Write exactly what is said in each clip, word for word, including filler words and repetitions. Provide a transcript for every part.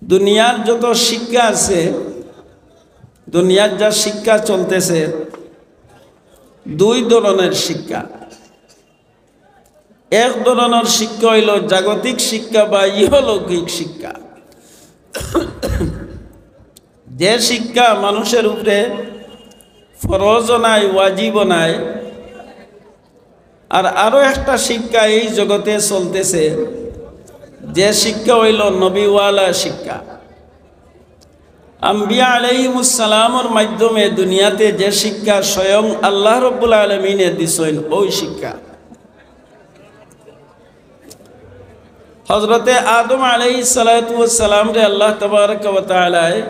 দুনিয়ার যত শিক্ষা আছে, দুনিয়ার যা শিক্ষা চলতেছে, দুই ধরনের শিক্ষা। এক ধরনের শিক্ষা অইলো জাগতিক শিক্ষা বা ইহলৌকিক শিক্ষা, যে শিক্ষা মানুষের উপরে ফরজও নাই, ওয়াজিবও নাই। আর আরো একটা শিক্ষা এই জগতে চলতেছে, যে শিক্ষা অইলো নবীওয়ালা শিক্ষা। আম্বিয়া আলাইহিমুস সালামর মাধ্যমে দুনিয়াতে যে শিক্ষা স্বয়ং আল্লাহ রব্বুল আলামিনে দিছইন, ওই শিক্ষা। হযরতে আদম আলাইহিস সালাতু ওয়াস সালামরে আল্লাহ তাবারাকা ওয়া তাআলায়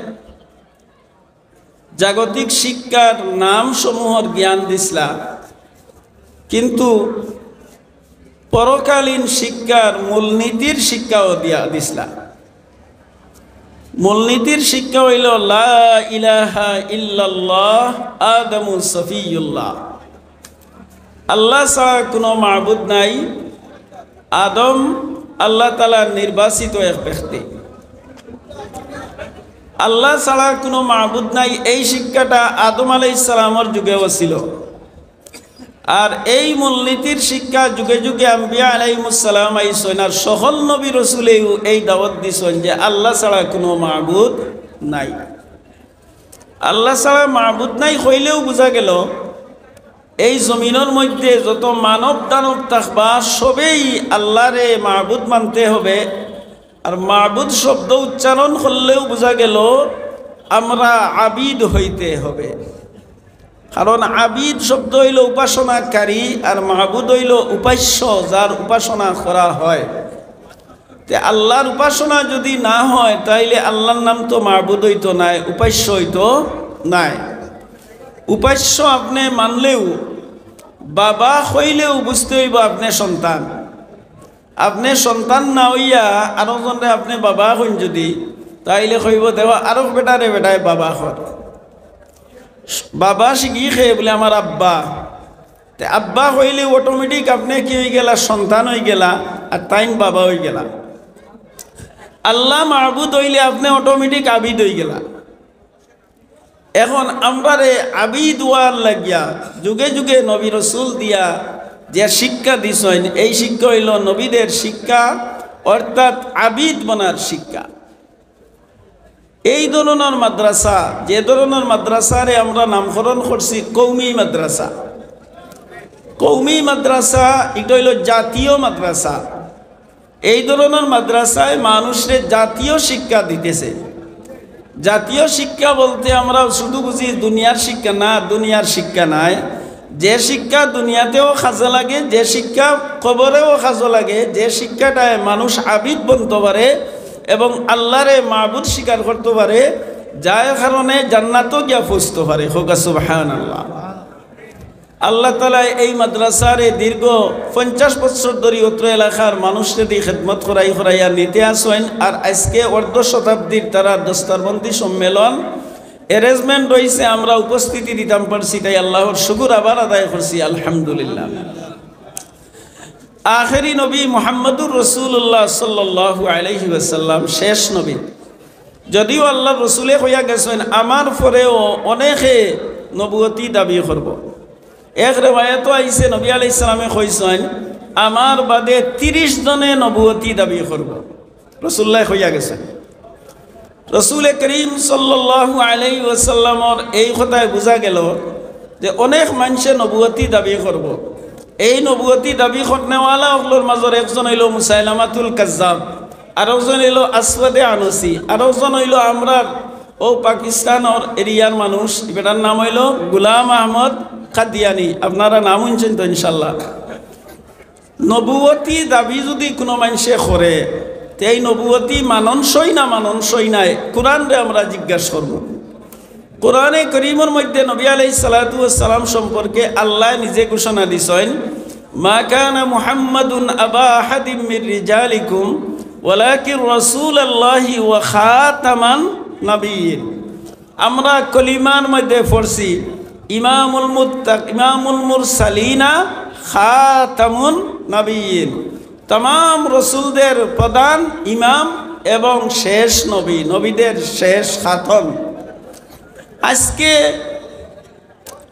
জাগতিক শিক্ষার নামসমূহর জ্ঞান দিছলা, কিন্তু পরকালীন শিক্ষার মূলনীতির শিক্ষাও দিয়া দিছলা। মূলনীতির শিক্ষা অইলো লা ইলাহা ইল্লাল্লাহ, আদমু সফিয়ুল্লাহ। আল্লাহ ছাড়া কোনো মাবুদ নাই। আদম আল্লাহ তাআলার নির্বাচিত এক ব্যক্তি। আল্লাহ ছাড়া কোনো মাবুদ নাই, এই শিক্ষাটা আদম আলাইহিস সালামর যুগেও ছিল। আর এই মূলনীতির শিক্ষা যুগে যুগে আম্বিয়া আলাইহিমুস সালাম আইছইন, আর সকল নবী রসুলেও এই দাওয়াত দিছইন যে আল্লাহ ছাড়া কোনো মাবুদ নাই। আল্লাহ ছাড়া মাবুদ নাই কইলেও বুঝা গেল, এই জমিনর মধ্যে যত মানব দানব থাকবা, সবেই আল্লাহরে মাবুদ মানতে হবে। আর মাবুদ শব্দ উচ্চারণ করলেও বুঝা গেল আমরা আবিদ হইতে হবে। কারণ আবিদ শব্দ অইলো উপাসনাকারী, আর মাবুদ অইলো উপাস্য, যার উপাসনা করা হয়। তে আল্লাহর উপাসনা যদি না হয়, তাইলে আল্লাহর নাম তো মাবুদ অইতো নায়, উপাস্য অইতো নায়। উপাস্য আপনে মানলেও, বাবা কইলেও বুঝতে অইবো আপনে সন্তান। আপনে সন্তান না অইয়া আরোজনরে আপনে বাবা কইন যদি, তাইলে কইবো, "দেখো, আরোক বেটারে বেটায় বাবা কর।" বাবা শিখি খে বুলে, "আমার আব্বা।" তে আব্বা কইলে automatic আপনে কি অইগেলা? সন্তান অইগেলা, আর তাইন বাবা অইগেলা। আল্লাহ মাবুদ অইলে আপনে automatic আবিদ অইগেলা। এখন আমরারে আবিদ অওয়ার লাগিয়া যুগে যুগে নবী রসুল দিয়া যে শিক্ষা দিছইন, এই শিক্ষা অইলো নবীদের শিক্ষা, অর্থাৎ আবিদ বনার শিক্ষা। এই ধরনর মাদ্রাসা, যে ধরনর মাদ্রাসারে আমরা নামকরণ করছি কওমি মাদ্রাসা, কওমি মাদ্রাসা, ইটা অইলো জাতীয় মাদ্রাসা। এই ধরনর মাদ্রাসায় মানুষরে জাতীয় শিক্ষা দিতেছে। জাতীয় শিক্ষা বলতে আমরা শুধু বুঝি দুনিয়ার শিক্ষা না, দুনিয়ার শিক্ষা নায়। যে শিক্ষা দুনিয়াতেও কাজে লাগে, যে শিক্ষা কবরেও কাজে লাগে, যে শিক্ষাটায় মানুষ আবিদ বনতো পারে এবং আল্লাহরে মাবুদ স্বীকার করতো পারে, যার কারণে জান্নাতও গিয়া পৌঁছতো পারে। কউক্কা সুবহানাল্লাহ। আল্লাহ তাআলায় এই মাদ্রাসারে দীর্ঘ পঞ্চাশ বছর ধরি অত্র এলাকার মানুষরে দি খেদমত করাই করাইয়া নিতে আছইন, আর আইজকে অর্ধ শতাব্দীর তারার দস্তারবন্দি সম্মেলন arrangement অইছে, আমরা উপস্থিতি দিতাম পারছি, তাই আল্লাহর শুকুর আবার আদায় করছি, আলহামদুলিল্লাহ। আখেরি নবী মুহাম্মদুর রাসূলুল্লাহ সাল্লাল্লাহু আলাইহি ওয়াসাল্লাম শেষ নবী। যদিও আল্লাহর রসুলে কইয়া গেছইন, "আমার পরেও অনেকে নবুয়তি দাবি করবো।" এক রেওয়ায়েতো আইছে, নবী আলাইহিস সালামে কইছইন, "আমার বাদে তিরিশ জনে নবুয়তি দাবি করবো।" রসুলুল্লায় কইয়া গেছইন। রসুলে করিম সাল্লাল্লাহু আলাইহি ওয়াসাল্লামর এই কথায় বুঝা গেল যে অনেক মানষে নবুয়তি দাবি করবো। এই নবুয়তি দাবি করনেওয়ালা অকলর মাজর একজন অইলো মুসাইলামাতুল কাজ্জাব, আরকজন অইলো আসওয়াদে আনসি, আরকজন অইলো আমরার অউ পাকিস্তানর এরিয়ার মানুষ, ইটার নাম অইলো গুলাম আহমদ কাদিয়ানি। আপনারা নাম হুনছইন তো ইনশাল্লাহ। নবুয়তি দাবি যুদি কুনু মানষে করে, তে এই নবুয়তি মাননসই না মাননসই নায়, কুরআনরে আমরা জিজ্ঞাস করমু। কুরআনে করিমর মধ্যে নবী আলাইহিস সালাতু ওয়াস সালাম সম্পর্কে আল্লায় নিজে ঘোষণা দিছইন, "মা কানা মুহাম্মাদুন আবা আহাদিম মির রিজালিকুম ওয়ালাকিন রাসূলাল্লাহি ওয়া খাতামান নাবিয়্যিন।" আমরা কলিমার মধ্যে পড়ছি, ইমামুল মুত্তাক-, ইমামুল মুরসালিনা খাতামুন নাবিয়্যিন। তামাম রসুলদের প্রধান ইমাম এবং শেষ নবী, নবীদের শেষ খাতম। আজকে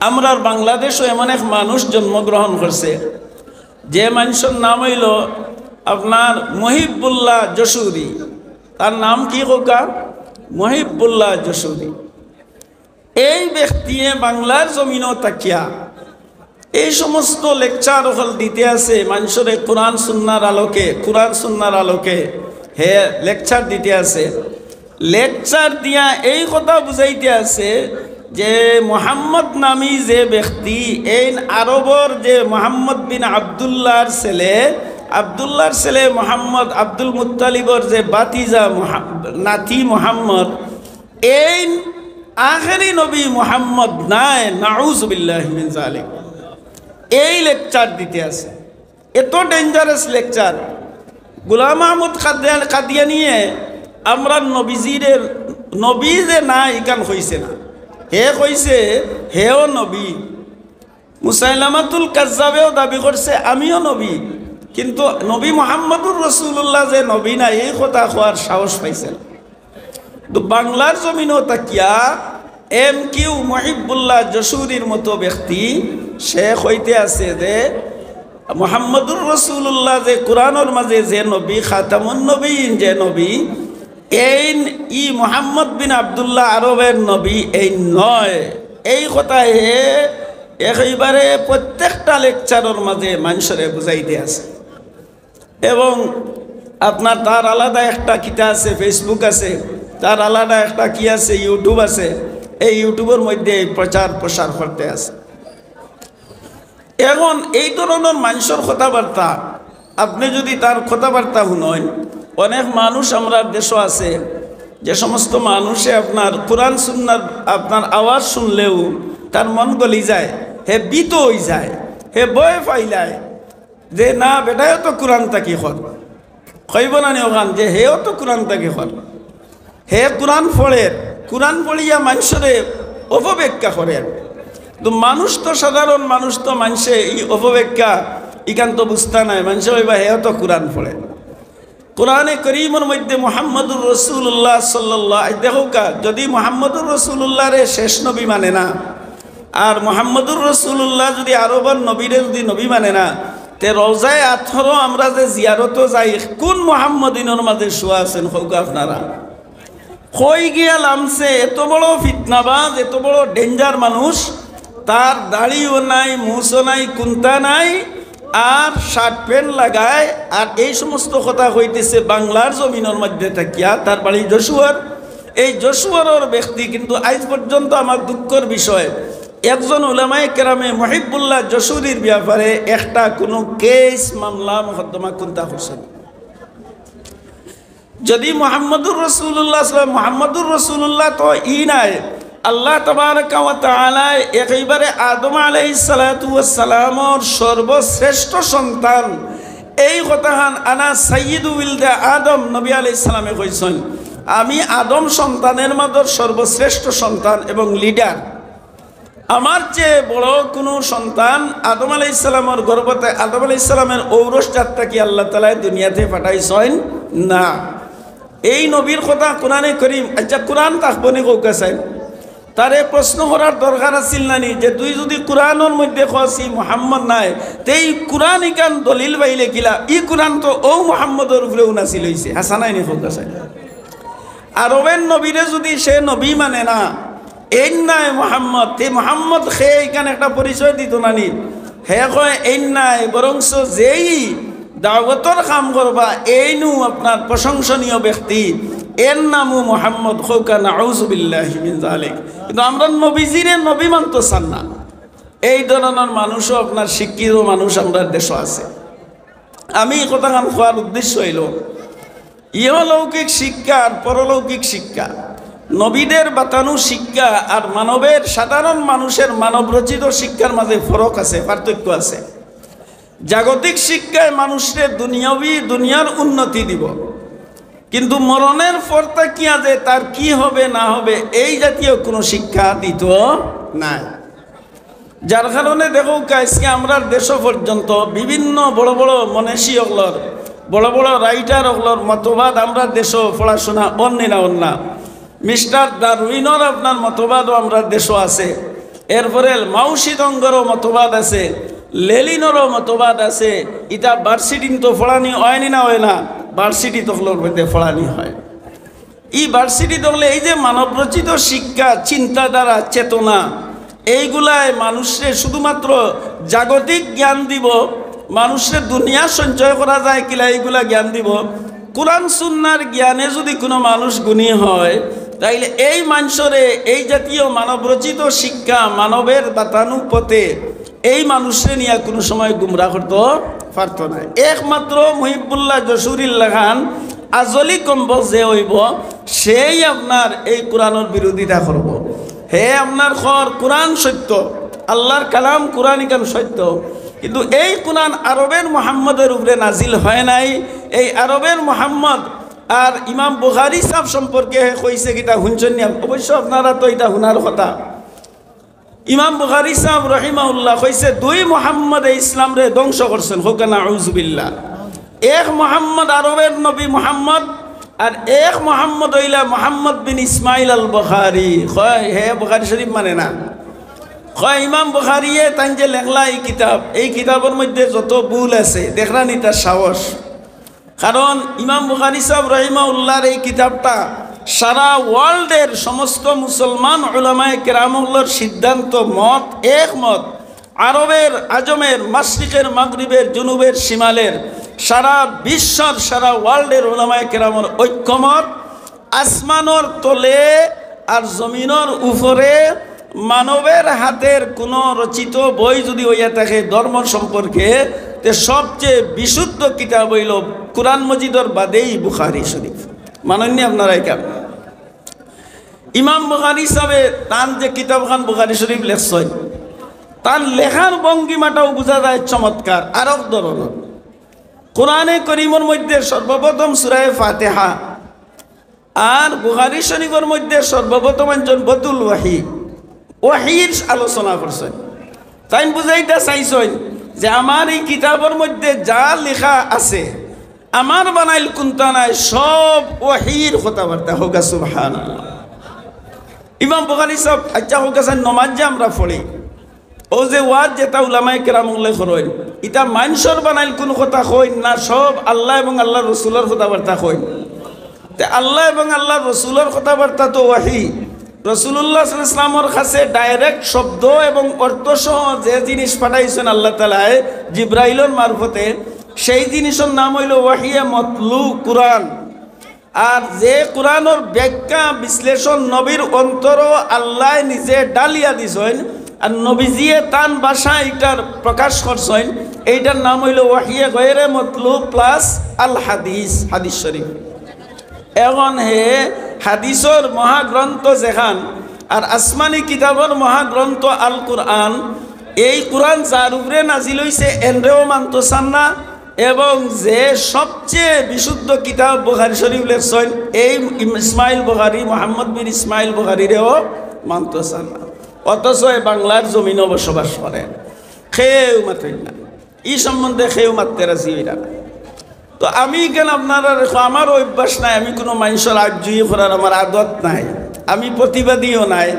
আমরার বাংলাদেশও এমন এক মানুষ জন্মগ্রহণ করছে, যে মানুষের নাম অইলো আপনার মহিবুল্লাহ যশোরী। তার নাম কি কউক্কা? মহিবুল্লাহ যশোরী। এই ব্যক্তিয়ে বাংলার জমিনও থাকিয়া এই সমস্ত লেকচার অকল দিতে আছে, মানুষরে কোরআন সুন্নার আলোকে, কোরআন সুন্নার আলোকে হে লেকচার দিতে আছে। লেকচার দিয়া এই কথা বুঝাইতে আছে যে মোহাম্মদ নামী যে ব্যক্তি, এইন আরবর যে মোহাম্মদ বিন আব্দুল্লাহর ছেলে, আব্দুল্লাহর ছেলে মোহাম্মদ, আব্দুল মুত্তালিবর যে ভাতিজা মোহা-, নাতি মোহাম্মদ, এইন আখেরি নবী মোহাম্মদ নায়, নাউজুবিল্লাহি মিন জালিক। এই লেকচার দিতে আছে, এত ডেঞ্জারাস লেকচার। গোলাম মাহমুদ কাদিয়ান-, কাদিয়ানিয়ে আমরার নবীজিরে নবী যে না, ইখান কইছে না। হে কইছে হেও নবী। মুসাইলামাতুল কাজ্জাবেও দাবি করছে আমিও নবী, কিন্তু নবী মোহাম্মদুর রাসূলুল্লাহ যে নবী না, এই কথা কওয়ার সাহস পাইছে না। তো বাংলার জমিনও থাকিয়া এম কিউ মহিবুল্লাহ যশোরীর মতো ব্যক্তি, সে কইতে আছে যে মোহাম্মদুর রাসূলুল্লাহ যে কোরআনর মাঝে যে নবী, খাতামুন নবীন যে নবী, এইন ই মোহাম্মদ বিন আব্দুল্লাহ আরবের নবী এইন নয়। এই কথা হে একেবারে প্রত্যেকটা লেকচারর মাঝে মানুষরে বুঝাইতে আছে। এবং আপনার তার আলাদা একটা কিতা আছে, Facebook আছে, তার আলাদা একটা কি আছে, YouTube আছে। এই YouTubeর মধ্যে এই প্রচার প্রসার করতে আছে। এখন এই ধরনের মানুষের কথাবার্তা, আপনি যদি তার কথাবার্তা শুনইন, অনেক মানুষ আমরার দেশও আছে, যে সমস্ত মানুষে আপনার কোরআন সুন্নার আপনার আওয়াজ শুনলেও তার মন গলি যায়, হে ভীত অই যায়, হে ভয় পাইলায় যে না, বেটায়ও তো কোরআন থাকি কর। কইবো না নি অখান যে হেও তো কোরআন থাকি কর? হে কোরআন পড়ের, কোরআন পড়িয়া মানুষরে অপব্যাখ্যা করের। তো মানুষ তো সাধারণ মানুষ, তো মানষে ই অপব্যাখ্যা ইখান তো বুঝতা নায়। মানষে কইবা হেও তো কোরআন পড়ে। কোরআনে করিমর মধ্যে মুহাম্মাদুর রাসূলুল্লাহ সাল্লাল্লাহু, এই দেখউক্কা, যদি মুহাম্মাদুর রাসূলুল্লাহরে শেষ নবী মানে না, আর মুহাম্মাদুর রাসূলুল্লাহ যদি আরবর নবীরে যদি নবী মানে না, তে রওজায়ে আতহরও আমরা যে জিয়ারতো যাই, কোন মুহাম্মদিনর মাঝে শুয়া আছেন, কউক্কা আপনারা? কই গিয়া লামছে? এত বড় ফিতনাবাজ, এত বড় ডেঞ্জার মানুষ, তার দাড়িও নাই, মুছও নাই, কুন্তা নাই, আর শার্ট প্যান্ট লাগায়, আর এই সমস্ত কথা কইতেছে বাংলার জমিনর মধ্যে থাকিয়া। তার বাড়ি যশোয়ার। এই যশোয়ারর ব্যক্তি, কিন্তু আইজ পর্যন্ত আমার দুঃখর বিষয়, একজন উলামায়ে কেরামে মহিবুল্লাহ যশোরীর ব্যাপারে একটা কোনো কেস, মামলা, মোকদ্দমা কুন্তা করছে না। যদি মুহাম্মাদুর রাসূলুল্লাহ সাল্লাল্লাহু আলাইহি ওয়াসাল্লাম, মুহাম্মাদুর রাসূলুল্লাহ তো ই নাই, আল্লাহ তাবারাকা ওয়া তাআলা একেবারে আদম আলাইহিস সালাতু ওয়াস সালামর সর্বশ্রেষ্ঠ সন্তান। এই কথাখান আনা সাইয়্যিদু ওয়ালাদে আদম, নবী আলাইহিস সালামে কইছইন, আমি আদম সন্তানের মাঝে সর্বশ্রেষ্ঠ সন্তান এবং লিডার। আমার চেয়ে বড় কোনো সন্তান আদম আলাইহিস সালামর গর্ভতে, আদম আলাইহিস সালামের ঔরস জাত থাকি আল্লাহ তাআলায় দুনিয়াতে পাঠাইছইন না। এই নবীর কথা কোরআনে করিম, আচ্ছা, কোরআন থাকবো নি কউক্কা চাইন? তারে প্রশ্ন করার দরকার আছিল না নি যে তুই যদি কোরআনর মধ্যে কস ই মুহাম্মদ নায়, তে ই কোরআন ইখান দলিল পাইলে কিলা? ই কোরআন তো অউ মুহাম্মদর উপরেউ নাজিল অইছে, হাছা নায় নি কউক্কা চাইন? আরবের নবীরে যদি সে নবী মানে না, এইন নায় মুহাম্মদ, তে মুহাম্মদ কে ইখান একটা পরিচয় দিতো না নি? হে কয় এইন নায়, বরঞ্চ যেই দাওয়াতর কাম করবা, এইনউ আপনার প্রশংসনীয় ব্যক্তি, এর নামও মুহাম্মদ, কউক্কা নাউজুবিল্লাহি মিন জালিক। কিন্তু আমরার নবীজিরে নবী মানতো চার না। এই ধরনের মানুষও আপনার শিক্ষিত মানুষ আমরার দেশো আছে। আমি ই কথাখান কওয়ার উদ্দেশ্য অইলো, ইহলৌকিক শিক্ষা আর পরলৌকিক শিক্ষা, নবীদের বাতানো শিক্ষা আর মানবের, সাধারণ মানুষের মানবরচিত শিক্ষার মাঝে ফরক আছে, পার্থক্য আছে। জাগতিক শিক্ষায় মানুষরে দুনিয়াবি, দুনিয়ার উন্নতি দিবো, কিন্তু মরণের পর থাকিয়া যে তার কি হবে না হবে, এই জাতীয় কোনো শিক্ষা দিতো নায়। যার কারণে দেখউক্কা, আইজকে আমরার দেশো পর্যন্ত বিভিন্ন বড় বড় মনীষী অকলর বড় বড় রাইটার অকলর মতবাদ আমরার দেশো পড়াশোনা অর নি না, অর না। মিস্টার ডারউইনর আপনার মতবাদও আমরার দেশো আছে। এরপরে মাও সিদঙ্গরও মতবাদ আছে, লেনিনরও মতবাদ আছে। ইতা ভার্সিটিত তো পড়ানি অয় নি না, অয় না? ভার্সিটিত অকলর মধ্যে পড়ানি হয়। ই ভার্সিটিত অকলে এই যে মানবরচিত শিক্ষা, চিন্তাধারা, চেতনা, এইগুলায় মানুষরে শুধুমাত্র জাগতিক জ্ঞান দিব, মানুষরে দুনিয়া সঞ্চয় করা যায় কিলা এইগুলা জ্ঞান দিব। কোরআন সুন্নার জ্ঞানে যদি কোনো মানুষ গুণী হয়, তাইলে এই মানষরে এই জাতীয় মানবরচিত শিক্ষা, মানবের বাতানু পথে এই মানুষরে নিয়া কোনো সময় গুমরা করতো পারতো না। একমাত্র মুহিবুল্লাহ যশোরীর লাখান আজলি কম্বল যে অইবো, সেই আপনার এই কোরআনর বিরোধিতা করবো। হে আপনার কর, কোরআন সত্য, আল্লাহর কালাম কোরআন ইখান সত্য, কিন্তু এই কোরআন আরবের মুহাম্মদের উপরে নাজিল হয় নাই। এই আরবের মুহাম্মদ আর ইমাম বুখারী সাহেব সম্পর্কে হে কইছে কিতা হুনছইন নি? অবশ্য আপনারা তো ইটা হুনার কথা। ইমাম বুখারী সাহেব রহিমাহুল্লাহ কইছে, দুই মুহাম্মদে ইসলামরে ধ্বংস করছইন, কউক্কা নাউজুবিল্লাহ। এক মুহাম্মদ আরবের নবী মুহাম্মদ, আর এক মুহাম্মদ অইলা মুহাম্মদ বিন ইসমাইল আল বুখারী। কয়, হে বুখারী শরীফ মানে না। কয়, ইমাম বুখারীয়ে তাইন যে লেখলা এই কিতাব, এই কিতাবর মধ্যে যত ভুল আছে, দেখরা নি তার সাহস। কারণ ইমাম বুখারী সাহেব রহিমাহুল্লাহর এই কিতাবটা সারা ওয়ার্ল্ডের সমস্ত মুসলমান উলামায়ে কেরাম অকলর সিদ্ধান্ত, মত, একমত। আরবের আজমের, মাশরিকের, মাগরিবের, জুনুবের, শিমালের, সারা বিশ্বর, সারা ওয়ার্ল্ডের উলামায়ে কেরামর ঐক্যমত। আসমানর তলে আর জমিনর উপরে মানবের হাতের কোনো রচিত বই যদি অইয়া থাকে ধর্ম সম্পর্কে, তে সবচেয়ে বিশুদ্ধ কিতাব অইলো কোরআন মজিদর বাদেই বুখারী শরীফ। মানইন নি আপনারা ইখান? ইমাম বুখারী সাহেবে তান যে কিতাবখান বুখারী শরীফ লেখছইন, তান লেখার ভঙ্গিমাটাও বুঝা যায় চমৎকার, আরক ধরনর। কোরআনে করিমর মধ্যে সর্বপ্রথম সূরায়ে ফাতিহা, আর বুখারী শরীফর মধ্যে সর্বপ্রথম আনছইন বদউল ওয়াহি, ওয়াহির আলোচনা করছইন। তাইন বুঝাইতা চাইছইন যে আমার এই কিতাবর মধ্যে যা লেখা আছে, আমার বানাইল কুন্তা নাই, সব ওয়াহির কথাবার্তা। কউক্কা সুবহানাল্লাহ। ইমাম বুখারী সাহেব, আচ্ছা কউক্কা ছাইন, নমাজ যে আমরা পড়ি, অউ যে ওয়াজ যেটা উলামায়ে কেরাম অকলে করইন, ইটা মানষর বানাইল কুনু কথা কইন না, সব আল্লাহ এবং আল্লাহর রসুলর কথাবার্তা কইন। তে আল্লাহ এবং আল্লাহর রসুলর কথাবার্তা তো ওয়াহি। রসুলুল্লাহ সাল্লাল্লাহু আলাইহি ওয়াসাল্লামর কাছে ডাইরেক্ট শব্দ এবং অর্থ সহ যে জিনিস পাঠাইছইন আল্লাহ তাআলায় জিব্রাইলর মারফতে, সেই জিনিসর নাম অইলো ওয়াহিয়ে মতলু, কোরআন। আর যে কোরআনর ব্যাখ্যা বিশ্লেষণ নবীর অন্তরো আল্লায় নিজে ডালিয়া দিছইন, আর নবীজিয়ে তান ভাষায় ইটার প্রকাশ করছইন, এইটার নাম অইলো ওয়াহিয়ে গয়রে মতলু প্লাস আল হাদিস, হাদিস শরীফ। এখন হে হাদিসর মহাগ্রন্থ যেখান, আর আসমানি কিতাবর মহাগ্রন্থ আল কোরআন, এই কোরআন যার উপরে নাজিল অইছে, এনরেও মানতো চান না, এবং যে সবচেয়ে বিশুদ্ধ কিতাব বুখারী শরীফ লেখছইন, এই ইম-, ইসমাইল বুখারী, মোহাম্মদ বিন ইসমাইল বুখারীরেও মানতো চান না। অথচ এ বাংলার জমিনো বসবাস করেন, কেউ মাতইন না। ই সম্বন্ধে কেউ মাততে রাজি অইরা না। তো আমি ইখান আপনারারে কই, আমার অভ্যাস নাই, আমি কুনু মানষর আবজুই করার আমার আদত নাই, আমি প্রতিবাদীও নাই।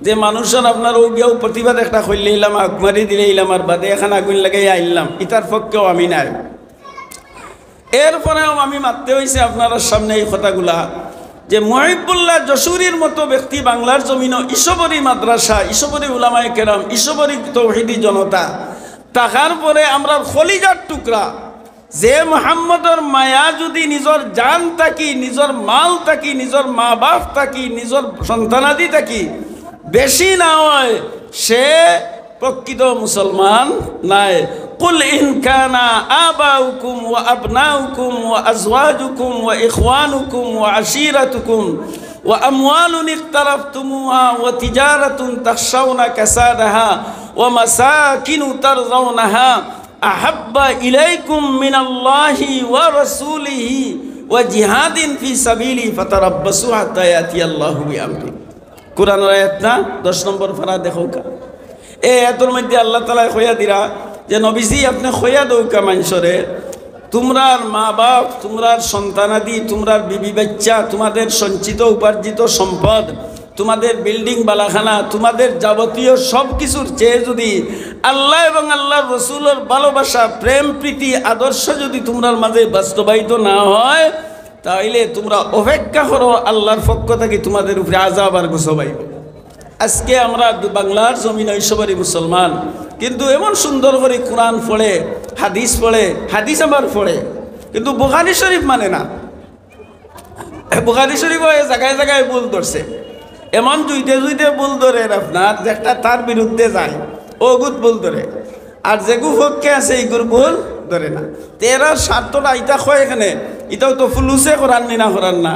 যে মানষর আপনার অউ গিয়াউ প্রতিবাদ একটা করিলাইলাম, আগ মারি দিলাইলাম, আর বাদে এখান আগুন লাগাই আইলাম, ইতার পক্ষেও আমি নাই। এরপরেও আমি মাততে অইছে আপনারার সামনে এই কথাগুলা, যে মুহিবুল্লাহ যশোরীর মতো ব্যক্তি বাংলার জমিনো ইসবরই মাদ্রাসা, ইসবরই উলামায়ে কেরাম, ইসবরই তৌহিদি জনতা, থাকার পরে আমরার কলিজার টুকরা যে মুহাম্মদর মায়া যদি নিজর জান থাকি, নিজর মাল থাকি, নিজর মা বাপ থাকি, নিজর সন্তানাদি থাকি বেশি না অয়, সে প্রকৃত মুসলমান নায়। قل إن كان آباؤكم وأبناؤكم وأزواجكم وإخوانكم وعشيرتكم وأموال اقترفتموها وتجارة تخشون كسادها ومساكن ترضونها أحب إليكم من الله ورسوله وجهاد في سبيله فتربصوا حتى يأتي الله بأمره। কোরআনর আয়াত না, দশ নম্বর পারা দেখউক্কা। এই আয়াতর মধ্যে আল্লাহ তাআলায় কইয়া দিরা যে, নবীজি, আপনে কইয়া দেউক্কা মানষরে, তুমরার মা বাপ, তুমরার সন্তানাদি, তুমরার বিবি বাচ্চা, তোমাদের সঞ্চিত উপার্জিত সম্পদ, তোমাদের বিল্ডিং বালাখানা, তোমাদের যাবতীয় সব কিছুর চেয়ে যদি আল্লাহ এবং আল্লাহর রসুলের ভালোবাসা, প্রেম, প্রীতি, আদর্শ যদি তোমরার মাঝে বাস্তবায়িত না হয়, তাইলে তোমরা অপেক্ষা করো, আল্লাহর পক্ষ থাকি তোমাদের উপরে আযাব আর গজব আইবো। আজকে আমরা দু-, বাংলার জমিন ঐশ্বরী মুসলমান, কিন্তু এমন সুন্দর করি কোরআন পড়ে, হাদিস পড়ে, হাদিস আবার পড়ে, কিন্তু বুখারী শরীফ মানে না। বুখারী শরীফও এ জায়গায় জায়গায় ভুল ধরছে, এমন জুইতে জুইতে ভুল ধরের আপনার, যেটা তার বিরুদ্ধে যায়, অগুত ভুল ধরে। আর যেগু পক্ষে আছে, ইগুর ভুল ধরে না। তে এরার স্বার্থটা ইতা কয় এখানে, ইতাও তো ফুলুসে করার নি না করার না,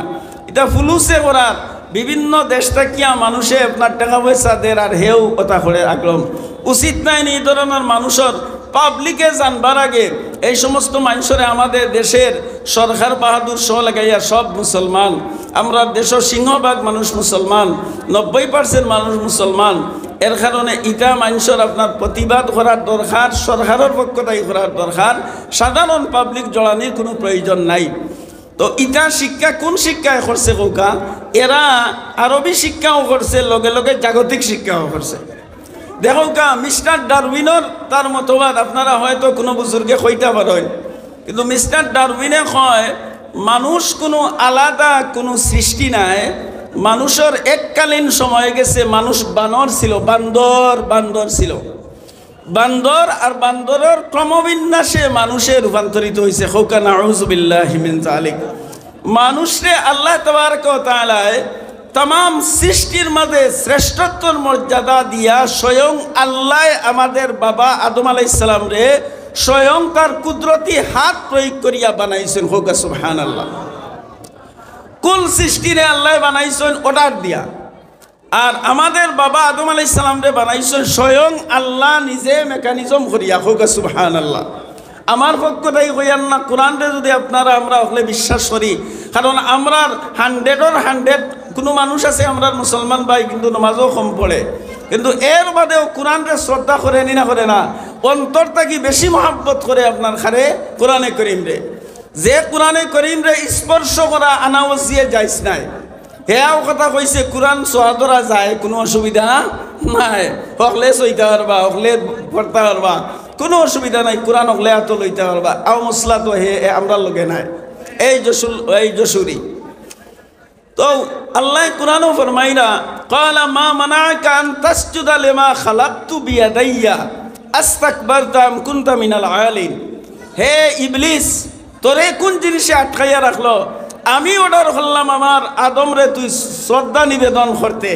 ইতা ফুলুসে করার। বিভিন্ন দেশ থাকিয়া মানুষে আপনার টেকা পয়সা দের আর হেউ কথা করে আগলম। উচিত নায় নি এই ধরনের মানুষর পাবলিকে জানবার আগে এই সমস্ত মানুষরে আমাদের দেশের সরকার বাহাদুর সহ লাগাইয়া সব মুসলমান, আমরা দেশের সিংহভাগ মানুষ মুসলমান, নব্বই পার্সেন্ট মানুষ মুসলমান। এর কারণে ইটা মানুষর আপনার প্রতিবাদ করার দরকার, সরকারের পক্ষ থাকি করার দরকার, সাধারণ পাবলিক জড়ানির কোনো প্রয়োজন নাই। তো ইটা শিক্ষা কোন শিক্ষায় করছে কউক্কা? এরা আরবি শিক্ষাও করছে, লগে লগে জাগতিক শিক্ষাও করছে। দেখউক্কা, মিস্টার ডারউইনর তার মতবাদ আপনারা হয়তো কোনো বুজুর্গে কইতা পারইন, কিন্তু মিস্টার ডারউইনে কয় মানুষ কোনো আলাদা কোনো সৃষ্টি নায়, মানুষর এককালীন সময় গেছে, মানুষ বানর ছিল, বান্দর, বান্দর ছিল। বান্দর আর বান্দরর ক্রমবিন্যাসে মানুষে রূপান্তরিত হইছে। কউক্কা নাউজুবিল্লাহি মিন জালিক। মানুষরে আল্লাহ তাবারাকা ওয়া তাআলায় তামাম সৃষ্টির মাঝে শ্রেষ্ঠত্বর মর্যাদা দিয়া স্বয়ং আল্লাহ আমাদের বাবা আদম আলাইহিস সালামরে স্বয়ং তার কুদরতি হাত প্রয়োগ করিয়া বানাইছেন। কউক্কা সুবহানাল্লাহ। কুল সৃষ্টিরে আল্লাহ বানাইছেন অর্ডার দিয়া। আর আমাদের বাবা আদম আলাইহিস সালামরে বানাইছেন স্বয়ং আল্লাহ নিজে মেকানিজম করিয়া। কউক্কা সুবহানাল্লাহ। আমার পক্ষ থাকি কইয়ার না, কোরআনরে যদি আপনারা আমরা হকলে বিশ্বাস করি, কারণ আমরার হান্ড্রেডর হান্ড্রেড কোনো মানুষ আছে আমরার মুসলমান ভাই, কিন্তু নমাজও কম পড়ে, কিন্তু এর বাদেও কোরআনরে শ্রদ্ধা করে নি না করে না, অন্তর থাকি বেশি মহব্বত করে আপনার খারে কোরআনে করিমরে। যে কোরআনে করিমরে স্পর্শ করা আনাওসিয়ে যাইস নাই। হেয়াও কথা কইছে, কোরআন ছোঁয়া ধরা যায়, কোনো অসুবিধা নাই। হকলে ছইতা পারবা, হকলে পড়তা পারবা, কোনো অসুবিধা নাই। কোরআন হকলে আতো লইতা পারবা। আও মসলা তো হে, এ আমরার লগে নাই। এই যশু-, এই যশোরী। তো আল্লাহ কোরআনও ফরমাইরা, "ক্বালা মা মানাআকা আন তাসজুদা লিমা খালাকতু বিয়াদাইয়া আস্তাকবারতা আম কুনতা মিনাল আলিন।" হে ইবলিস, তোরে কোন জিনিসে আটকাইয়া রাখলো? আমি অর্ডার করলাম আমার আদমরে তুই শ্রদ্ধা নিবেদন করতে,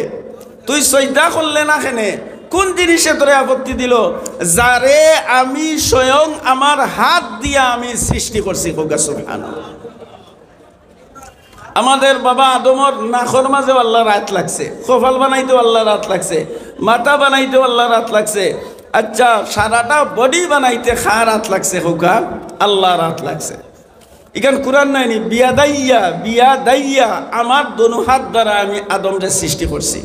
তুই সইজদা করলে না কেনে? কোন জিনিসে তোরে আপত্তি দিল, যারে আমি স্বয়ং আমার হাত দিয়া আমি সৃষ্টি করছি? কউক্কা সুবহানাল্লাহ। আমাদের বাবা আদমর নাকর মাঝেও আল্লাহর আত লাগছে, কপাল বানাইতেও আল্লাহর আত লাগছে, মাথা বানাইতেও আল্লাহর আত লাগছে। আচ্ছা, সারাটা বডি বানাইতে কার আত লাগছে? কউক্কা, আল্লাহর আত লাগছে। ইখান কোরআন নায়নি? বিয়াদাইয়া, বিয়াদাইয়া, আমার দোনো হাত দ্বারা আমি আদমরে সৃষ্টি করছি।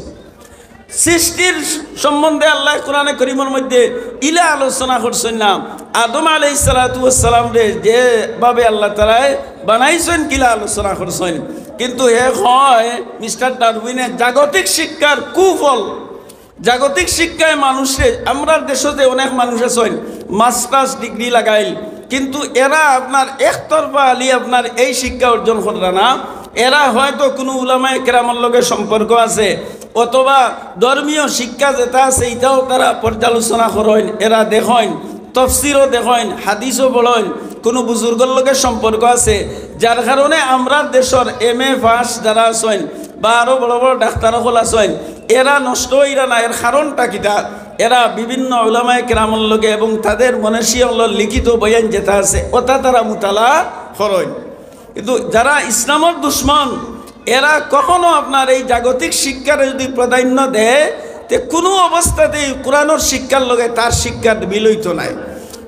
সৃষ্টির সম্বন্ধে আল্লাহ কোরআনে করিমর মধ্যে ইলা আলোচনা করছেন না, আদম আলাইহিস সালাতু ওয়াস সালামরে যেভাবে আল্লাহ তাআলায় বানাইছেন, কিলা আলোচনা করছেন। কিন্তু হে কয়, মিস্টার ডারউইনে জাগতিক শিক্ষার কুফল, জাগতিক শিক্ষায় মানুষরে, আমরার দেশো যে অনেক মানুষ আছেন, মাস্টার্স ডিগ্রি লাগাইল, কিন্তু এরা আপনার একতরফা আলি আপনার এই শিক্ষা অর্জন কররা না। এরা হয়তো কোনো উলামায়ে কেরামর লগে সম্পর্ক আছে, অথবা ধর্মীয় শিক্ষা যেটা আছে, এটাও তারা পর্যালোচনা করেন, এরা দেখেন, তফসিরও দেখেন, হাদিসও পড়েন, কোনো বুজুর্গর লগে সম্পর্ক আছে, যার কারণে আমরার দেশর এম এ পাস যারা আছেন বা আরও বড় বড় ডাক্তার অকল আছেন, এরা নষ্ট অইরা না। এর কারণটা কিতা? এরা বিভিন্ন উলামায়ে কেরামর লগে এবং তাদের মনীষী অকলর লিখিত বয়ান যেটা আছে, ওটা তারা মুতালা করেন। কিন্তু যারা ইসলামর দুশমন, এরা কখনো আপনার এই জাগতিক শিক্ষারে যদি প্রাধান্য দেয়, তে কোনো অবস্থাতেই কোরআনর শিক্ষার লগে তার শিক্ষার মিল অইতো নায়।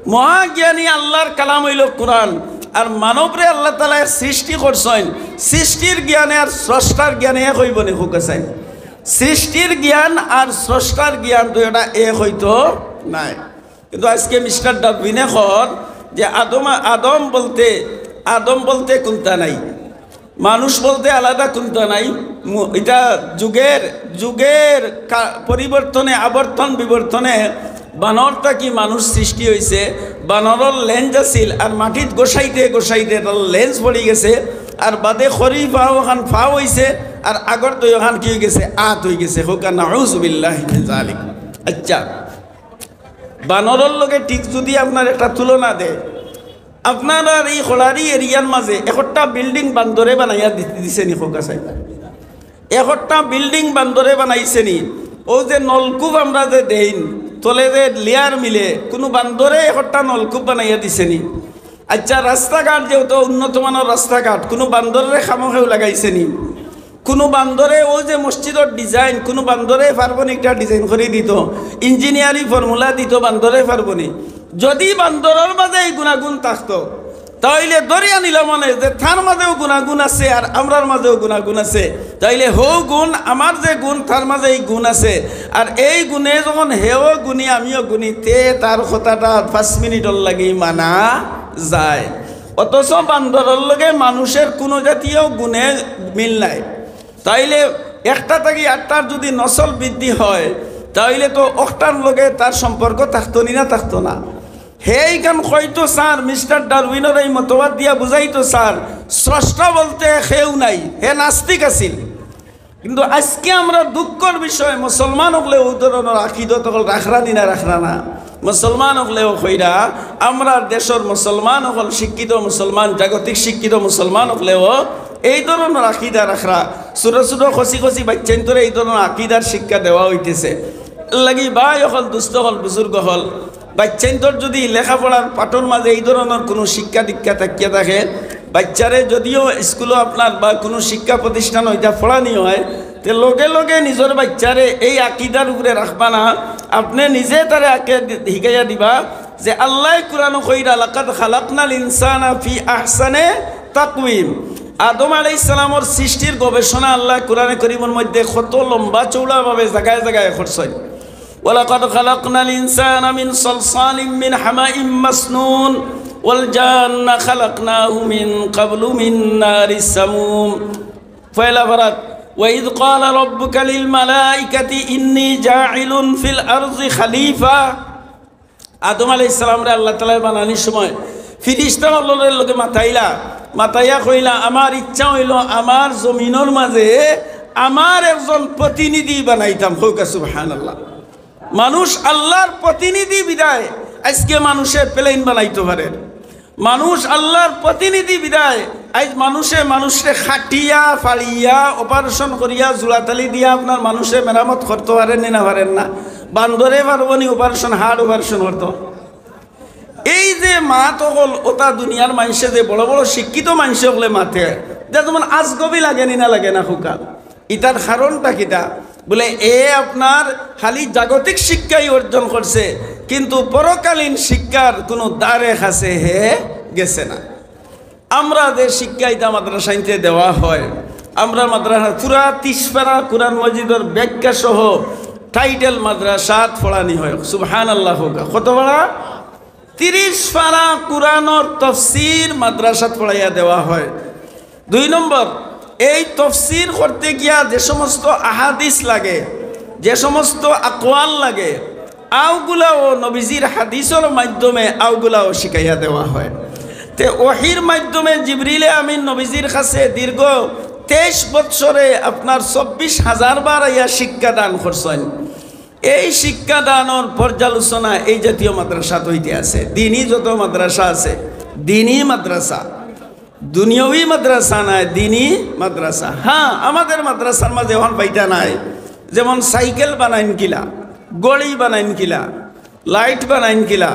মহাজ্ঞানী আল্লাহর কালাম অইল কোরআন, আর মানবরে আল্লাহ তাআলায় সৃষ্টি করছেন, সৃষ্টির জ্ঞানে আর স্রষ্টার জ্ঞানে এক অইবো নি? কউক্কা চাইন। সৃষ্টির জ্ঞান আর স্রষ্টার জ্ঞান দুইটা এক অইতো নায়। কিন্তু আজকে মিস্টার ডারউইনে কর, যে আদম, আদম বলতে, আদম বলতে কুন্তা নাই, মানুষ বলতে আলাদা কুন্তা নাই। মু-, ইটা যুগের, যুগের কা-, পরিবর্তনে, আবর্তন বিবর্তনে বানর থাকি মানুষ সৃষ্টি অইছে। বানরর লেঞ্জ আছিল, আর মাটিত গোসাইতে গোসাইতে তার লেঞ্জ পড়ি গেছে, আর বাদে খরি ফাও অখান ফাও অইছে, আর আগর তো অখান কি অই গেছে? আত অই গেছে। কউক্কা নাউজুবিল্লাহি মিন জালিক। আচ্ছা, বানরর লগে ঠিক যদি আপনার একটা তুলনা দেয়, আপনারার ই খোলারি এরিয়ার মাঝে একটা বিল্ডিং বান্দরে বানাইয়া দি-, দিছে নি? কউক্কা চাইন। একটা বিল্ডিং বান্দরে বানাইছে নি? অউ যে নলকূপ আমরা যে দেইন, তলে যে লেয়ার মিলে, কুনু বান্দরে একটা নলকূপ বানাইয়া দিছে নি? আচ্ছা, রাস্তাঘাট যে অত উন্নত মানর রাস্তাঘাট, কুনু বান্দররে খামোখেও লাগাইছে নি? কুনু বান্দরে অউ যে মসজিদর ডিজাইন, কুনু বান্দরে পারবো নি একটা ডিজাইন করি দিতো? ইঞ্জিনিয়ারিং ফর্মুলা দিতো, বান্দরে পারবো নি? যদি বান্দরর মাঝে এই গুণাগুণ থাকতো, তাইলে ধরিয়া নিলাম মানে যে তার মাঝেও গুণাগুণ আছে আর আমরার মাঝেও গুণাগুণ আছে। তাইলে হউ গুণ, আমার যে গুণ, তার মাঝে এই গুণ আছে। আর এই গুণে যখন হেও গুণী, আমিও গুণী, তে তার কথাটা পাঁচ মিনিটর লাগি মানা যায়। অথচ বান্দরর লগে মানুষের কুনু জাতীয় গুণে মিল নাই। তাইলে একটা থাকি আটটার যদি নসল বৃদ্ধি হয়, তাইলে তো অকটার লগে তার সম্পর্ক থাকতো নি না, থাকতো না? হে ইখান কইতো চার, মিস্টার ডারউইনর এই মতবাদ দিয়া বুঝাইতো চার, স্রষ্টা বলতে কেউ নাই, হে নাস্তিক আছিল। কিন্তু আজকে আমরা দুঃখর বিষয়, মুসলমান অকলেও অউ ধরনর আকিদা অকল রাখরা নি না, রাখরা না? মুসলমান অকলেও কইরা, আমরার দেশর মুসলমান অকল, শিক্ষিত মুসলমান, জাগতিক শিক্ষিত মুসলমান অকলেও এই ধরনর আকিদা রাখরা। ছোট ছোট কচি কচি বাইচ্চাইন্তরে এই ধরনর আকিদার শিক্ষা দেওয়া অইতেছে। এর লাগি ভাই অকল, দুস্ত অকল, বুজুর্গ অকল, বাইচ্চাইন্তর যদি লেখাপড়ার পাঠর মাঝে এই ধরনর কুনু শিক্ষা দীক্ষা থাকিয়া থাকে, বাইচ্চারে যদিও স্কুলো আপনার বা কুনু শিক্ষা প্রতিষ্ঠানো ইটা পড়ানি হয়, তে লগে লগে নিজর বাইচ্চারে এই আকিদার উপরে রাখবা না, আপনে নিজে তারে আগে দি-, হিকাইয়া দিবা যে আল্লায় কুরআনো কইরা, "লাকাদ খালাকনাল ইনসানা ফি আহসানে তাকওয়িম।" আদম আলাইহিস সালামর সৃষ্টির গবেষণা আল্লায় কুরআনে করিমর মধ্যে কত লম্বা চৌড়াভাবে জাগায় জাগায় করছইন। "ওয়ালাকাদ খালাকনাল ইনসানা মিন সালসালিম মিন হামাইম মাসনুন, ওয়াল জান্না খালাকনাহু মিন ক্বাবলু মিন নারিস সামুম।" পয়লা পারাত, "ওয়া ইয ক্বালা রাব্বুকা লিল মালাইকাতি ইন্নী জাইলুন ফিল আরদি খালিফা।" আদম আলাইহিস সালামরে আল্লাহ তাআলায় বানানির সময় ফিরিস্তা অকলর লগে মাতাইলা, মাতাইয়া কইলা, "আমার ইচ্ছা অইলো আমার জমিনর মাঝে আমার একজন প্রতিনিধি বানাইতাম।" কউক্কা সুবহানাল্লাহ। মানুষ আল্লাহর প্রতিনিধি বিধায় আজকে মানুষে প্লেন বানাইতো পারের। মানুষ আল্লাহর প্রতিনিধি বিধায় আইজ মানুষে মানুষরে খাটিয়া, ফাড়িয়া, অপারেশন করিয়া, জুড়াতালি দিয়া আপনার মানুষে মেরামত করতো পারের নি না পারের না? বান্দরে পারবো নি অপারেশন, হার্ট অপারেশন করতো? এই যে মাত অকল, অতা দুনিয়ার মানষে যে বড় বড় শিক্ষিত মানষে অকলে মাতে, ইটা যেমন আজগবি লাগে নি না লাগে না কউক্কা? ইটার কারণটা কিতা? বুলে, এ আপনার খালি জাগতিক শিক্ষাই অর্জন করছে, কিন্তু পরকালীন শিক্ষার কুনু ধারে কাছে হে গেছে না। আমরা যে শিক্ষা ইতা মাদ্রাসাইন্তে দেওয়া হয়, আমরা মাদ্রাসা পুরা তিরিশ পারা কুরআন মজিদর ব্যাখ্যা সহ টাইটেল মাদ্রাসাত পড়ানি হয়। সুবহানাল্লাহ কউক্কা। কত পারা? তিরিশ পারা কুরআনর তফসির মাদ্রাসাত পড়াইয়া দেওয়া হয়। দুই নম্বর, এই তফসির করতে গিয়া যে সমস্ত আহাদিস লাগে, যে সমস্ত আকওয়াল লাগে, আউগুলাও নবীজির হাদিসর মাধ্যমে আউগুলাও শিখাইয়া দেওয়া হয়। তে ওহির মাধ্যমে জিবরিলে আমিন নবীজির কাছে দীর্ঘ তেইশ বৎসরে আপনার চব্বিশ হাজার বার আইয়া শিক্ষা দান করছইন। এই শিক্ষা দানর পর্যালোচনা এই জাতীয় মাদ্রাসাত অইতে আছে। দিনি যত মাদ্রাসা আছে, দিনি মাদ্রাসা, দুনিয়াবি মাদ্রাসা নায়, দিনি মাদ্রাসা। হ্যাঁ, আমাদের মাদ্রাসার মাঝে অখন পাইতা নায়, যেমন সাইকেল বানাইন কিলা, ঘড়ি বানাইন কিলা, লাইট বানাইন কিলা,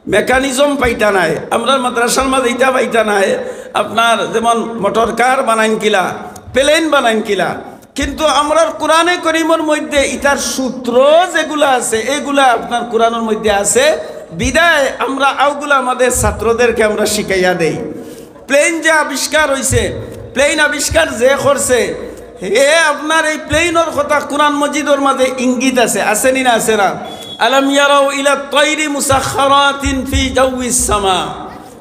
মেকানিজম পাইতা নায়। আমরার মাদ্রাসার মাঝে ইতা পাইতা নায়, আপনার যেমন মোটর কার বানাইন কিলা, প্লেন বানাইন কিলা। কিন্তু আমরার কুরআনে করিমর মধ্যে ইতার সূত্র যেগুলা আছে, এগুলা আপনার কুরআনর মধ্যে আছে। বিধায় আমরা অউগুলা আমাদের ছাত্রদেরকে আমরা শিখাইয়া দেই। প্লেন যে আবিষ্কার অইছে, প্লেন আবিষ্কার যে করছে, হে আপনার এই প্লেনর কথা কুরআন মজিদর মাঝে ইঙ্গিত আছে, আছে নি না আছে না? আলাম ইয়ারাউ ইলা তাইরি মুসাখখারাতিন ফি জাউইস সামা।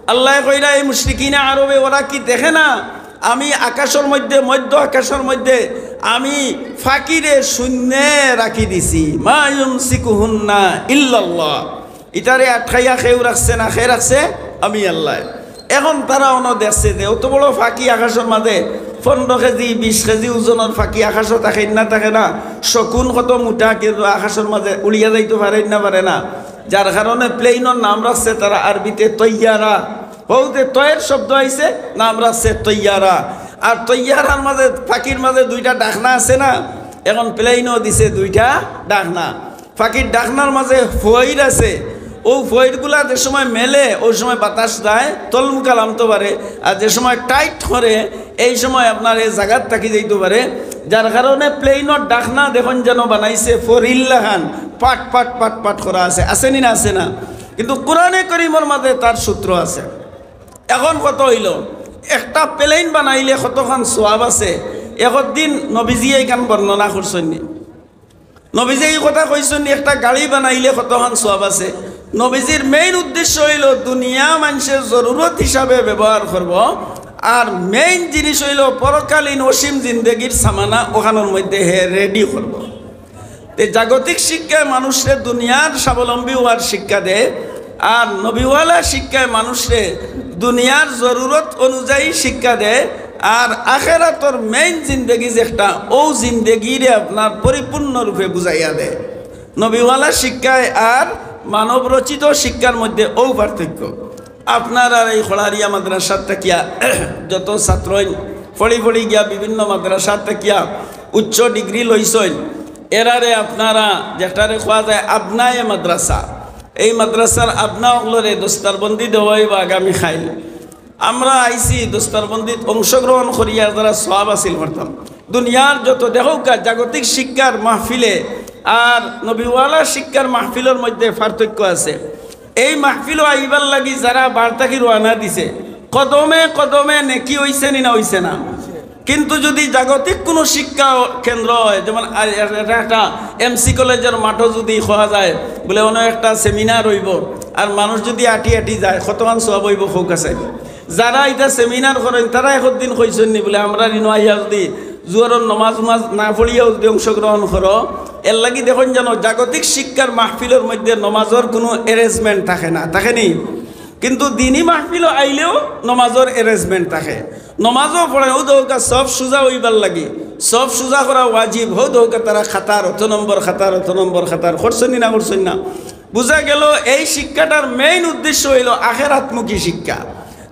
আল্লায় কইরা, "এই মুশরিকিনে আরবে, ওরা কি দেখে না আমি আকাশর মধ্যে, মধ্য আকাশর মধ্যে আমি ফাকিরে শূন্যে রাখি দিছি?" "মা ইউমসিকুহুন্না ইল্লাল্লাহ।" ইতারে আটকাইয়া কেউ রাখছে না, কে রাখছে? আমি আল্লায়। এখন তারা অনো দেখছে যে অত বড় ফাকি আকাশর মাঝে পনেরো কেজি, বিশ কেজি ওজনর ফাকি আকাশো থাকে না, থাকে না? শকুন কত মোটা, কিন্তু আকাশর মাঝে উড়িয়া যাইতো পারে না, পারে না? যার কারণে প্লেনর নাম রাখছে তারা আরবিতে তৈয়ারা। হউতে তয়ের শব্দ আইছে, নাম রাখছে তৈয়ারা। আর তৈয়ারার মাঝে, ফাকির মাঝে দুইটা ডাকনা আছে না? এখন প্লেনও দিছে দুইটা ডাকনা। ফাকির ডাকনার মাঝে ফইর আছে, অউ ফইরগুলা যে সময় মেলে, অউ সময় বাতাস যায়, তলমুখা লামতো পারে, আর যে সময় টাইট করে, এই সময় আপনার এই জাগাত থাকি যাইতো পারে। যার কারণে প্লেনর ডাকনা দেখইন যেন বানাইছে ফরির লাখান, পাট পাট পাট পাট করা আছে, আছে নি না? আছে না? কিন্তু কোরআনে করিমর মাঝে তার সূত্র আছে। এখন কথা অইলো, একটা প্লেন বানাইলে কতখান সওয়াব আছে, একদিন নবীজিয়ে ইখান বর্ণনা করছইন নি? নবীজিয়ে ই কথা কইছইন নি, একটা গাড়ি বানাইলে কতখান সওয়াব আছে? নবীজির মেইন উদ্দেশ্য অইলো দুনিয়া মানষে জরুরত হিসাবে ব্যবহার করবো, আর মেইন জিনিস অইলো পরকালীন অসীম জিন্দেগির সামানা অখানর মধ্যে হে রেডি করবো। তে জাগতিক শিক্ষায় মানুষরে দুনিয়ার স্বাবলম্বী অওয়ার শিক্ষা দেয়, আর নবীওয়ালা শিক্ষায় মানুষরে দুনিয়ার জরুরত অনুযায়ী শিক্ষা দেয়, আর আখেরাতর মেইন জিন্দেগি যেটা, অউ জিন্দেগিরে আপনার পরিপূর্ণ রূপে বুঝাইয়া দেয়। নবীওয়ালা শিক্ষায় আর মানবরচিত শিক্ষার মধ্যে অউ পার্থক্য। আপনারার এই খড়ারিয়া মাদ্রাসাত থাকিয়া যত ছাত্রইন পড়ি পড়ি গিয়া বিভিন্ন মাদ্রাসাত থাকিয়া উচ্চ ডিগ্রি লইছইন, এরারে আপনারা যেটারে কওয়া যায় আবনায়ে মাদ্রাসা, এই মাদ্রাসার আবনা অকলরে দস্তারবন্দি দেওয়া অইবো আগামী কাইল। আমরা আইছি দস্তারবন্দিত অংশগ্রহণ করিয়া যারা সওয়াব হাসিল করতাম। দুনিয়ার যত দেখউক্কা জাগতিক শিক্ষার মাহফিলে আর নবীওয়ালা শিক্ষার মাহফিলর মধ্যে পার্থক্য আছে। এই মাহফিলো আইবার লাগি যারা বার থাকি রওয়ানা দিছে, কদমে কদমে নেকি অইছে নি না অইছে না? কিন্তু যদি জাগতিক কুনু শিক্ষা কেন্দ্র অয়, যেমন আ-, এ-, এটা একটা এমসি কলেজর মাঠো যদি কওয়া যায়, বুলে অনো একটা সেমিনার অইবো, আর মানুষ যদি আটি আটি যায়, কতখান সওয়াব অইবো, কউক্কা চাই। যারা ইতা সেমিনার করইন, তারা একদিন কইছইন নি বুলে, "আমরার ইনো আইয়া যদি জুহরর নমাজ উমাজ না পড়িয়াও যদি অংশগ্রহণ করো।" এরলাগি দেখইন যেন জাগতিক শিক্ষার মাহফিলর মধ্যে নমাজর কুনু arrangement থাকে না, থাকে নি? কিন্তু দিনি মাহফিলো আইলেও নমাজর arrangement থাকে, নমাজও পড়ে। অউ দেখউক্কা সব সুজা অইবার লাগি, সব সুজা করা ওয়াজিব। অউ দেখউক্কা তারা খাতার অত নম্বর, খাতার অত নম্বর, খাতার করছইন নি না করছইন না? বুঝা গেল এই শিক্ষাটার মেইন উদ্দেশ্য অইলো আখেরাতমুখী শিক্ষা।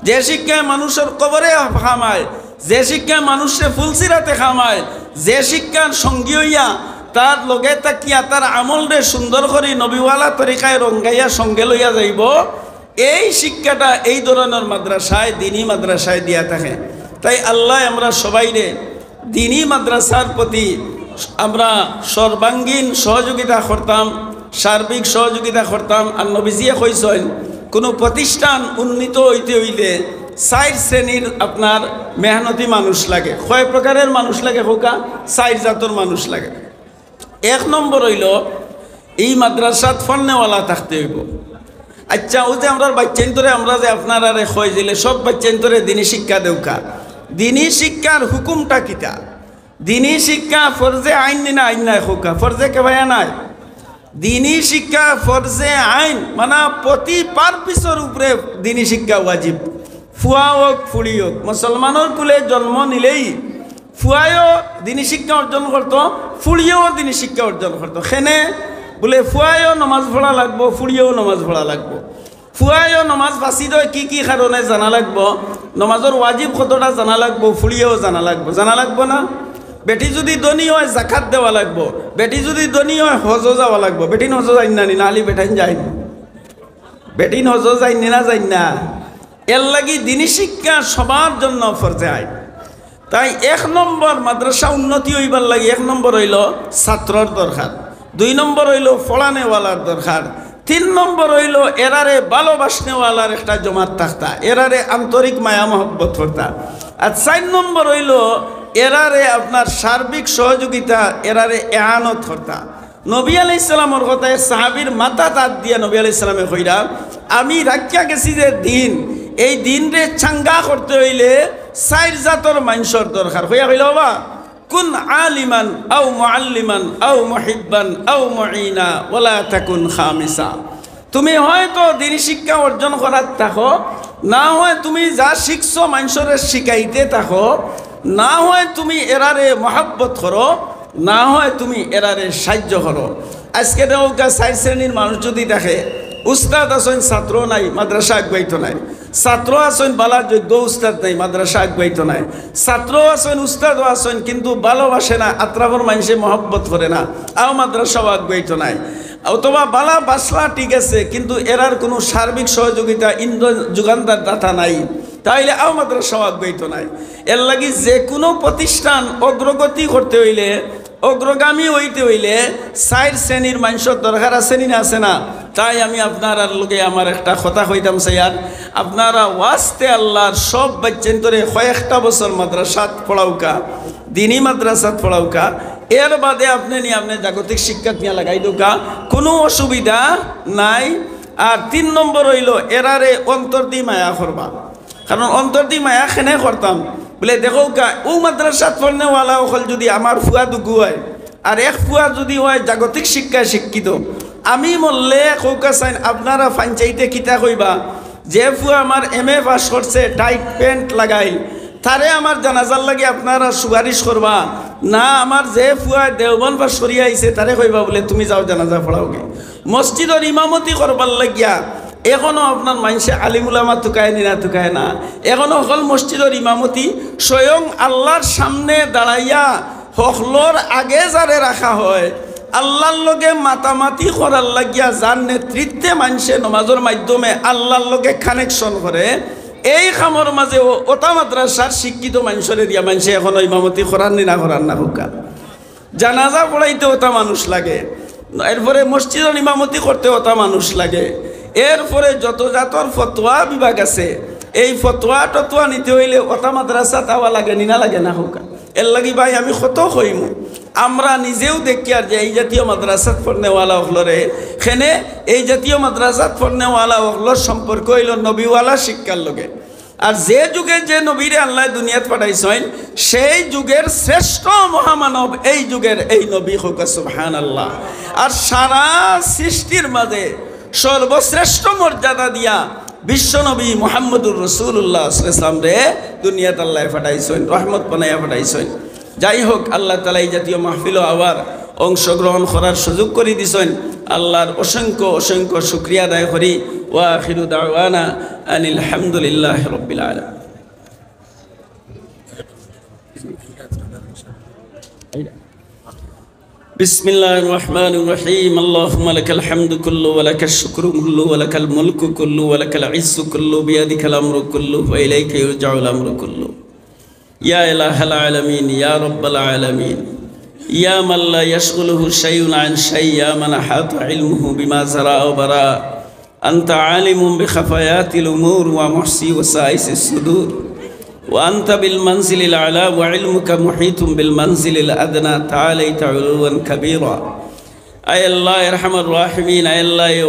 যে শিক্ষায় মানুষর কবরে কাম আয়, যে শিক্ষায় মানুষরে ফুলসিরাতে কাম আয়, যে শিক্ষার সঙ্গী অইয়া তার লগে থাকিয়া তার আমলরে সুন্দর করি নবীওয়ালা তরিকায় রঙ্গাইয়া সঙ্গে লইয়া যাইবো, এই শিক্ষাটা এই ধরনর মাদ্রাসায়, দিনি মাদ্রাসায় দিয়া থাকে। তাই আল্লায় আমরা সবাইরে দিনি মাদ্রাসার প্রতি আমরা সর্বাঙ্গীন সহযোগিতা করতাম, সার্বিক সহযোগিতা করতাম। আর নবীজিয়ে কইছইন, কুনু প্রতিষ্ঠান উন্নীত অইতে অইলে চাইর শ্রেণীর আপনার মেহনতি মানুষ লাগে। কয় প্রকারের মানুষ লাগে কউক্কা? চাইর জাতর মানুষ লাগে। এক নম্বর অইলো, ই মাদ্রাসাত পড়নেওয়ালা থাকতে অইবো। আচ্ছা, অউ যে আমরার বাইচ্চাইন্তরে আমরা যে আপনারারে কই দিলে সব বাইচ্চাইন্তরে দিনি শিক্ষা দেউক্কা, দিনি শিক্ষার হুকুমটা কিতা? দিনি শিক্ষা ফরজে আইন নি না আইন নায় কউক্কা? ফরজে কেফায়া নায়? দিনি শিক্ষা ফরজে আইন, মানে প্রতি পারপিসর উপরে দিনি শিক্ষা ওয়াজিব। ফুয়া অউক, ফুড়ি অউক, মুসলমানর কুলে জন্ম নিলেই ফুয়ায়ও দিনি শিক্ষা অর্জন করতো, ফুড়িয়েও দিনি শিক্ষা অর্জন করতো। কেনে বুলে ফুয়ায়ও নমাজ পড়া লাগবো, ফুড়িয়েও নমাজ পড়া লাগবো। ফুয়ায়ও নমাজ ফাসিদ অয় কি কি কারণে জানা লাগবো, নমাজর ওয়াজিব কতটা জানা লাগবো, ফুড়িয়েও জানা লাগবো, জানা লাগবো না? বেটি যদি ধনী অয় জাকাত দেওয়া লাগবো, বেটি যদি ধনী অয় হজো যাওয়া লাগবো। বেটিন হজো যাইন না নি? না, খালি বেটাইন যাইন। বেটিন হজো যাইন নি না যাইন না? এরলাগি দিনি শিক্ষা সবার জন্য ফরজে আইন। তাই এক নম্বর মাদ্রাসা উন্নতি অইবার লাগি এক নম্বর অইলো ছাত্রর দরকার, দুই নম্বর অইলো পড়ানেওয়ালার দরকার, তিন নম্বর অইলো এরারে ভালোবাসনেওয়ালার একটা জমাত থাকতা, এরারে আন্তরিক মায়া মহব্বত করতা, আর চাইর নম্বর অইলো এরারে আপনার সার্বিক সহযোগিতা, এরারে এয়ানত করতা। নবী আলাইহিস সালামর কথায় সাহাবীর মাথাত আত দিয়া নবী আলাইহিস সালামে কইরা, "আমি রাখিয়া গেছি যে দিন, এই দিনরে চাঙ্গা করতে অইলে চাইর জাতর মানষর দরকার। কইয়া কইলা, "বাবা, কুন আলিমান আও মুআল্লিমান আও মুহিব্বান আও মুঈনা ওয়ালা তাকুন খামিসা।" তুমি হয়তো দিনী শিক্ষা অর্জন করাত থাকো, না হয় তুমি যা শিখছো মানষরে শিখাইতে থাকো, না হয় তুমি এরারে মহব্বত করো, না হয় তুমি এরারে সাহায্য করো। আজকে দেখউক্কা চাইর শ্রেণীর মানুষ যুদি থাকে, উস্তাদ আছইন, ছাত্র নাই, মাদ্রাসা আগুয়াইতো নায়। ছাত্র আছইন, বালা যোগ্য উস্তাদ নাই, মাদ্রাসা আগুয়াইতো নায়। ছাত্র আছইন, উস্তাদও আছইন, কিন্তু ভালোবাসে না, আতরাফর মানষে মহব্বত করে না, আও মাদ্রাসাও আগুয়াইতো নায়। অথবা বালা বাসলা ঠিক আছে, কিন্তু এরার কুনু সার্বিক সহযোগিতা, ইন্ধন যোগানদার দাতা নাই, তাইলে আও মাদ্রাসাও আগুয়াইতো নায়। এরলাগি যেকুনু প্রতিষ্ঠান অগ্রগতি করতে অইলে, অগ্রগামী অইতে অইলে চাইর শ্রেণীর মানষর দরকার আছে নি না, আছে না? তাই আমি আপনারার লগে আমার একটা কথা কইতাম চাইয়ার, আপনারা ওয়াস্তে আল্লার সব বাইচ্চাইন্তরে কয়েকটা বছর মাদ্রাসাত পড়াউক্কা, দিনী মাদ্রাসাত পড়াউক্কা, এর বাদে আপনে নি আপনে জাগতিক শিক্ষাত নিয়া লাগাই দেউক্কা, কুনু অসুবিধা নাই। আর তিন নম্বর অইলো, এরারে অন্তরদি মায়া করবা। কারণ অন্তরদি মায়া কেনে করতাম, বুলে দেখউক্কা, অউ মাদ্রাসাত পড়নেওয়ালা অকল যুদি আমার ফুয়া দুগু অয়, আর এক ফুয়া যুদি অয় জাগতিক শিক্ষায় শিক্ষিত, আমি মরলে কউক্কা চাইন, আপনারা ফাইনচাইতে কিতা কইবা? যে ফুয়া আমার এম এ পাস করছে, টাইট প্যান্ট লাগাইল, তারে আমার জানাজার লাগি আপনারা সুপারিশ করবা না? আমার যে ফুয়া দেওবন্দ পাস করিয়া আইছে, তারে কইবা বুলে, "তুমি যাও জানাজা পড়াওগি।" মসজিদর ইমামতি করবার লাগিয়া এখনো আপনার মানষে আলিম উলামা তুকায় নি না, তুকায় না? এখনো হকল মসজিদর ইমামতি স্বয়ং আল্লার সামনে দাঁড়াইয়া হকলর আগে যারে রাখা হয়, আল্লার লগে মাতামাতি করার লাগিয়া যার নেতৃত্বে মানষে নমাজর মাধ্যমে আল্লার লগে কানেকশন করে, এই কামর মাঝে অ-, অতা মাদ্রাসার শিক্ষিত মানষরে দিয়া মানষে এখনো ইমামতি করার নি না, করার না কউক্কা? জানাজা পড়াইতে অতা মানুষ লাগে, এরপরে মসজিদর ইমামতি করতে অতা মানুষ লাগে, এরপরে যত জাতর ফতোয়া বিভাগ আছে, এই ফতোয়া টতোয়া নিতে অইলে অতা মাদ্রাসাত আওয়া লাগে নি না, লাগে না কউক্কা? এরলাগি ভাই আমি কত কইমু, আমরা নিজেও দেখিয়ার যে এই জাতীয় মাদ্রাসাত পড়নেওয়ালা অকলরে, কেনে এই জাতীয় মাদ্রাসাত পড়নেওয়ালা অকলর সম্পর্ক অইলো নবীওয়ালা শিক্ষার লগে। আর যে যুগে যে নবীরে আল্লায় দুনিয়াত পাঠাইছইন, সেই যুগের শ্রেষ্ঠ মহামানব এই যুগের এই নবী, কউক্কা সুবহানাল্লাহ। আর সারা সৃষ্টির মাঝে সর্বশ্রেষ্ঠ মর্যাদা দিয়া বিশ্বনবী মুহাম্মদুর রাসূলুল্লাহ সাল্লাল্লাহু আলাইহি ওয়াসাল্লামরে দুনিয়াত আল্লায় পাঠাইছইন, রহমত বানাইয়া পাঠাইছইন। যাই হোক, আল্লাহ তাআলা এই জাতীয় মাহফিলো আবার অংশগ্রহণ করার সুযোগ করি দিছইন, আল্লার অসংখ্য অসংখ্য শুকরিয়া আদায় করি। ওয়া আখিরু দাওয়ানা আনিল হামদুলিল্লাহি রাব্বিল আলামিন। بسم الله الرحمن الرحيم. اللهم لك الحمد كله ولك الشكر كله ولك الملك كله ولك العز كله بيدك الأمر كله وإليك يرجع الأمر كله. يا إله العالمين، يا رب العالمين، يا من لا يشغله شيء عن شيء، يا من أحاط علمه بما ذرأ وبرأ، أنت عالم بخفيات الأمور ومحصي وسائس الصدور، وأنت بالمنزل الأعلى وعلمك محيط بالمنزل الأدنى، تعاليت علوا كبيرا. আয় আল্লাহ, আরহামার রাহিমিন, আয় আল্লাহ, এই